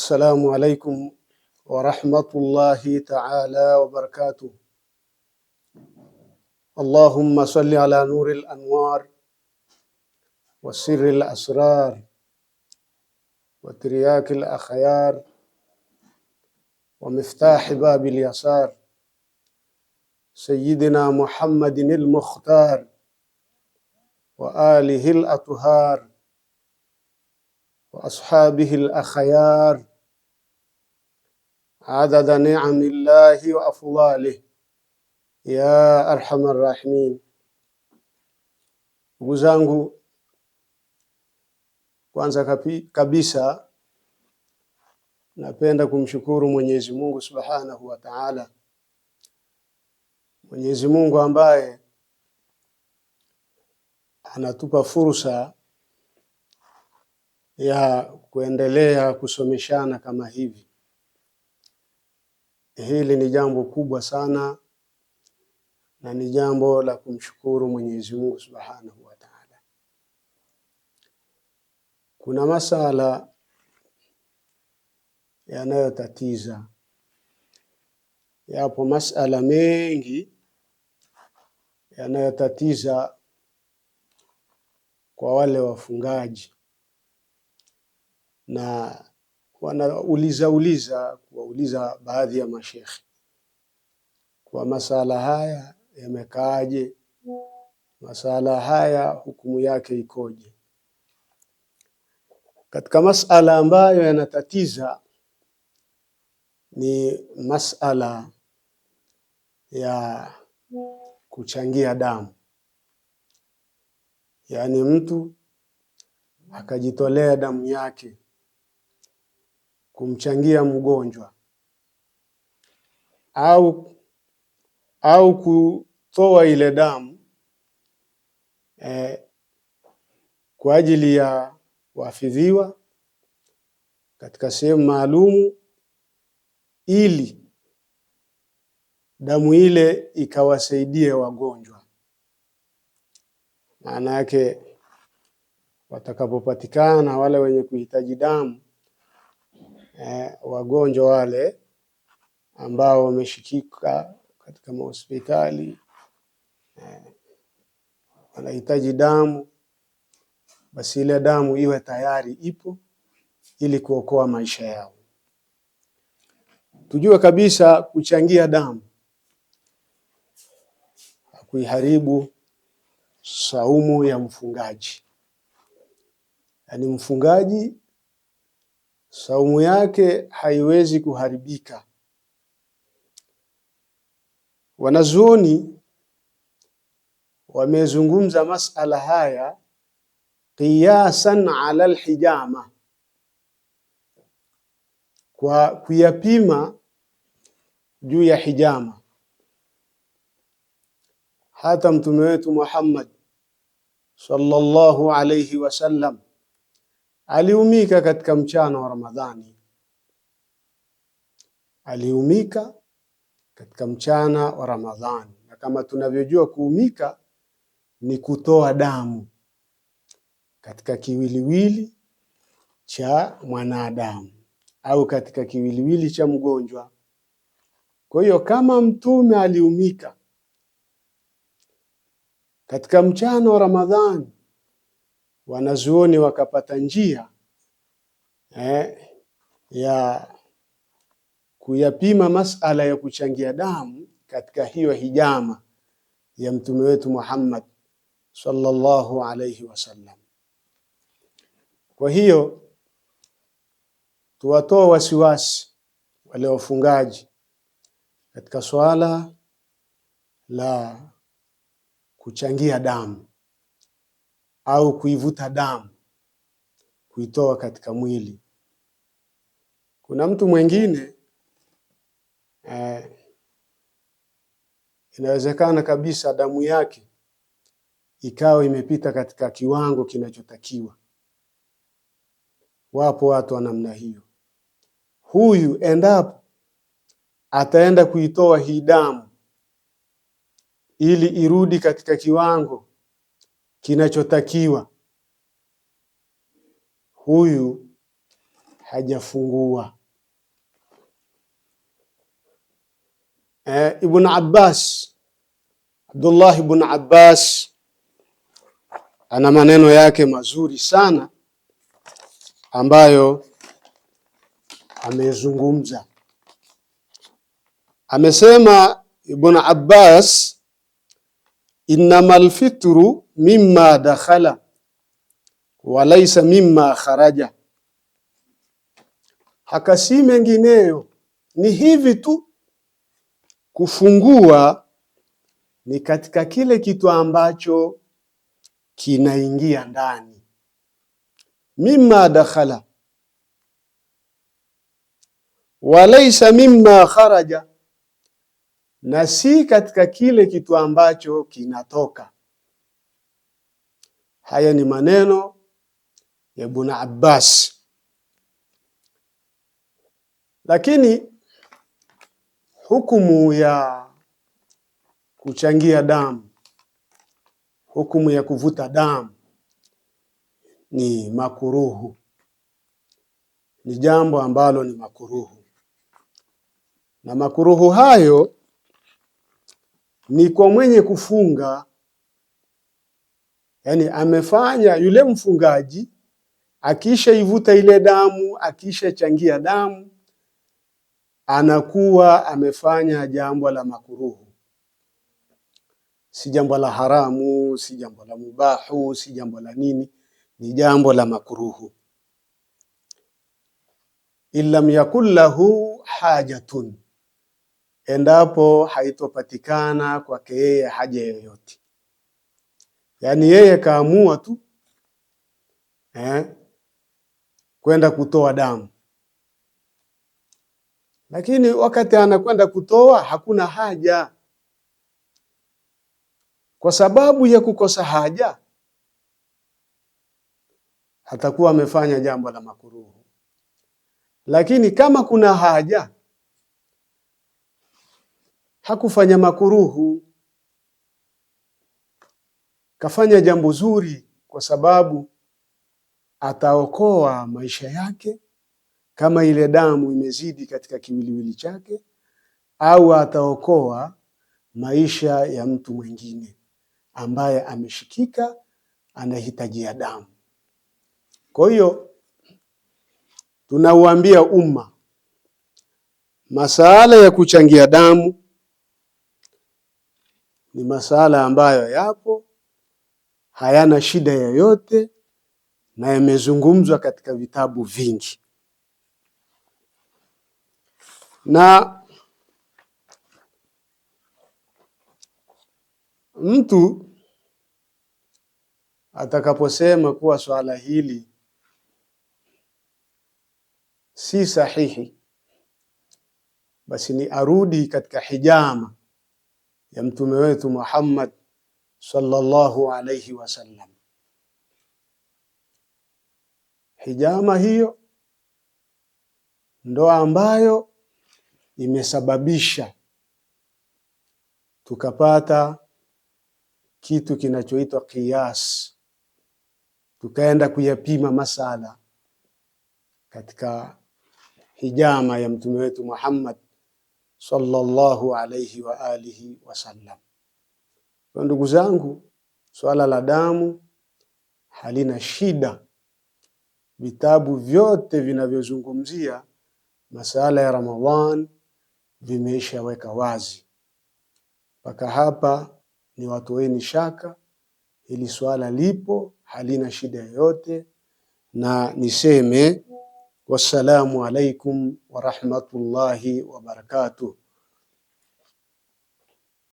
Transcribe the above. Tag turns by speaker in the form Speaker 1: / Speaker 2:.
Speaker 1: Assalamu alaikum wa rahmatullahi ta'ala wa barakatuh. Allahumma salli ala nuri al-anwar wa sirri al-asrar wa tiryaki al-akhyar wa miftahi babi al-yasar sayyidina Muhammadin al-Mukhtar wa alihi al-athhar wa ashabihi al-akhyar adada ni'amillahi wa afdalih ya arhamar rahimin. Ndugu zangu, kwanza kabisa napenda kumshukuru Mwenyezi Mungu Subhanahu wa Ta'ala, Mwenyezi Mungu ambaye anatupa fursa ya kuendelea kusomeshana kama hivi. Hili ni jambo kubwa sana na ni jambo la kumshukuru Mwenyezi Mungu Subhanahu wa Ta'ala. Kuna masala yanayotatiza, yapo masala mengi yanayotatiza kwa wale wafungaji, na wanauliza uliza kuwauliza baadhi ya mashekhe kwa masala haya yamekaaje, masala haya hukumu yake ikoje? Katika masala ambayo yanatatiza ni masala ya kuchangia damu, yaani mtu akajitolea damu yake kumchangia mgonjwa au kutoa ile damu kwa ajili ya waafidhiwa katika sehemu maalumu, ili damu ile ikawasaidie wagonjwa. Maana yake watakapopatikana wale wenye kuhitaji damu wagonjwa wale ambao wameshikika katika mahospitali wanahitaji damu, basi ile damu iwe tayari ipo ili kuokoa maisha yao. Tujue kabisa kuchangia damu hakuiharibu saumu ya mfungaji, yaani mfungaji saumu yake haiwezi kuharibika. Wanazuoni wamezungumza masala haya qiyasan ala alhijama, kwa kuyapima juu ya hijama. Hata mtume wetu Muhammad sallallahu alayhi wasallam aliumika katika mchana wa Ramadhani, aliumika katika mchana wa Ramadhani, na kama tunavyojua kuumika ni kutoa damu katika kiwiliwili cha mwanadamu au katika kiwiliwili cha mgonjwa. Kwa hiyo kama mtume aliumika katika mchana wa Ramadhani, wanazuoni wakapata njia ya kuyapima masala ya kuchangia damu katika hiyo hijama ya mtume wetu Muhammad sallallahu alayhi wasallam. Kwa hiyo tuwatoa wasiwasi wale wafungaji katika swala la kuchangia damu au kuivuta damu kuitoa katika mwili. Kuna mtu mwingine eh, inawezekana kabisa damu yake ikawa imepita katika kiwango kinachotakiwa. Wapo watu wa namna hiyo. Huyu endapo ataenda kuitoa hii damu ili irudi katika kiwango kinachotakiwa, huyu hajafungua. Ibn Abbas, Abdullah ibn Abbas ana maneno yake mazuri sana ambayo amezungumza. Amesema Ibn Abbas, innamal fitru mimma dakhala wa laysa mimma kharaja, haka si mengineyo, ni hivi tu, kufungua ni katika kile kitu ambacho kinaingia ndani. Mimma dakhala wa laysa mimma kharaja, na si katika kile kitu ambacho kinatoka. Haya ni maneno ya Ibn Abbas, lakini hukumu ya kuchangia damu, hukumu ya kuvuta damu ni makuruhu, ni jambo ambalo ni makuruhu, na makuruhu hayo ni kwa mwenye kufunga. Yani amefanya yule mfungaji akishaivuta ile damu, akishachangia damu, anakuwa amefanya jambo la makuruhu, si jambo la haramu, si jambo la mubahu, si jambo la nini, ni jambo la makuruhu. In lam yakun lahu hajatun, endapo haitopatikana kwake yeye haja yoyote, yaani yeye kaamua tu eh, kwenda kutoa damu, lakini wakati anakwenda kutoa hakuna haja. Kwa sababu ya kukosa haja, atakuwa amefanya jambo la makuruhu. Lakini kama kuna haja, hakufanya makuruhu, kafanya jambo zuri, kwa sababu ataokoa maisha yake kama ile damu imezidi katika kiwiliwili chake, au ataokoa maisha ya mtu mwingine ambaye ameshikika, anahitajia damu. Kwa hiyo tunauambia umma masala ya kuchangia damu ni masala ambayo yapo, hayana shida yoyote na yamezungumzwa katika vitabu vingi, na mtu atakaposema kuwa swala hili si sahihi, basi ni arudi katika hijama ya mtume wetu Muhammad sallallahu alayhi wasallam. Hijama hiyo ndo ambayo imesababisha tukapata kitu kinachoitwa qiyas, tukaenda kuyapima masala katika hijama ya mtume wetu Muhammad sallallahu alayhi wa alihi wasallam. Kwa ndugu zangu, swala la damu halina shida. Vitabu vyote vinavyozungumzia masala ya Ramadhan vimeishaweka wazi. Mpaka hapa ni watoeni shaka, hili swala lipo, halina shida yoyote, na niseme wassalamu alaikum warahmatullahi wabarakatuh.